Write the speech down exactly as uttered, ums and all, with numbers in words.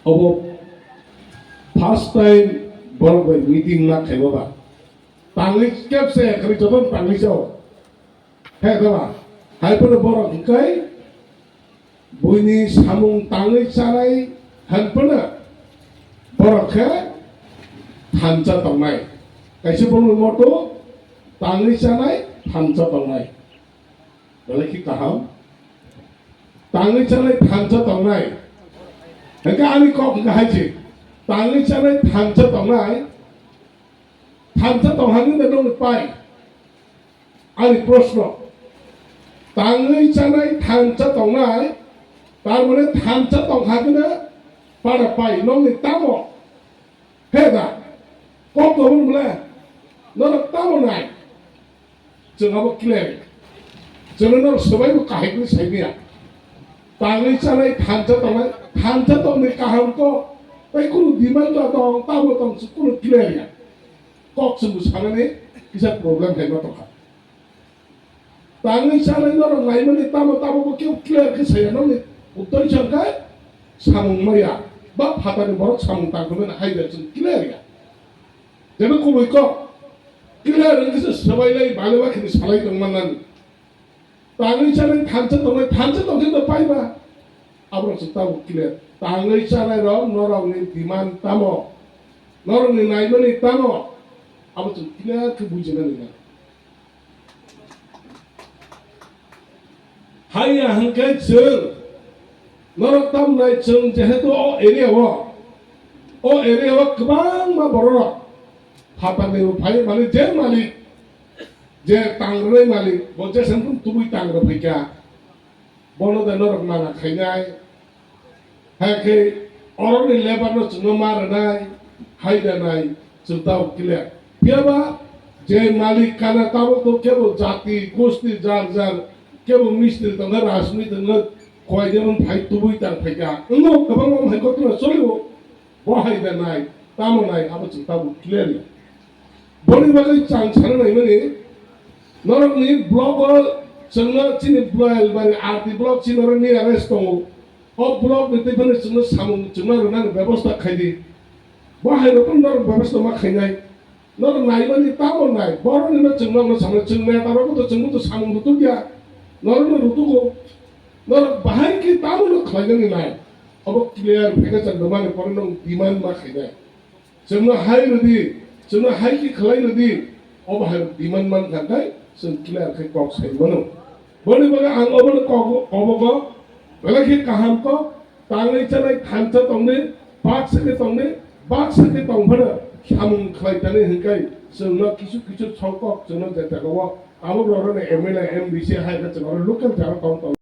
Obo first time borok bai meeting ma khaima ba. Tangwi kebse khari joto tangwi sao. He dama, hai phano borok hwnkhe buini samung tangwi chanai han phano borok khe thansa tongnai. Kaisa bongni moto tangwi chanai thansa tongnai. Belai khe kaham. Tangwi chanai thansa tongnai. Hwnkhe ani kok hwnkhe hai se. Tangwi chanai thansa tongnai. Thansa tong hangni de nongni pai. Ani proshno. Tangwi chanai thansa tongnai. Tar mane thansa tong hangni para pai. Nongni tamo. He da, kok tongmani bole, norok tamo nai? Chwng abo clear. Chwngno norok swbaibo kahai khe sai maya. Tangwi chanai thansa tongnai, thansa tongni kaham kok, tei kunu demand ba tong, tamo tong, chwng kunu clear ya. Kok chwngbo sanani kisa problem hai ma tongkha. Tangwi chanai norok naimani tamo tamo bo kebo clear khe saya nokni uttoi changkha samung maya ba phatani borok samung tangkha mani hai da chwng clear ya. Jeba kubui kok clear wngkhe se swbai lai bale ba khini salai tong mannani. Tangwi chanai thansa tongnai thansa tongkhe no paiba aborok chwng tamo clear. Tangwi chanai rok norokni demand tamo norokni naimani tamo abo chwng clear khe bujinani nang. Haiya hwnkhe chwng norok tamnai chwng jehetu o area o, o area o kwbangma bororok phatarni bo phai mani je malik je tangrwnai malik bo jesem tubui tangrw phaikha. Bono de norok mana khainai, hai khe oroni labour no chwngno ma rwnai, hai da nai, chwng tabuk clear. Phiya ba je malik kana tabuk to kebo jati, gosti, jar jar, kebo mistri tongkha, rajmistri tongkha, khwlai de phai tubui tang phaikha. Wngmo kwbangma hai ghotona cholio. Bo hai da nai, tamo nai, abo chwng tabuk clear ya. Boni bagwi chwng sana naimani, norokni block o chwngno chini Bloyalbari R D block chini norokni arrest tongo. O block ni twi phano chwngno samung chwngno rwnani bebosta khaidi. Bo hai rokno norok bebosta ma khainai. Norok naimani tamo nai, borokni no chwng nokno samani chwng neta rokbo to chwngbo to samung rutuk ya, norokno rutugo, norok bahai khe tamo no khlainani nai, obo clear phaikha chwng rwmani pore nwng demand ma khainai, chwngno hai rwdi, chwngno hai khe khlai rwdi, obo hai demand man kha khe chwng clear khe kok sai mano. Boni bagwi ang obono kok-, kobogo belai khe kaham kok. Tangwi chanai thansa tongni, baksa khe tongni, baksa khe tong phano samung khlai tani hwnkhe chwngno kisu kisu songkok chwngno je jagao tabuk rok rwni M L A, M D C hai khe chwng oro local jaga tong tong.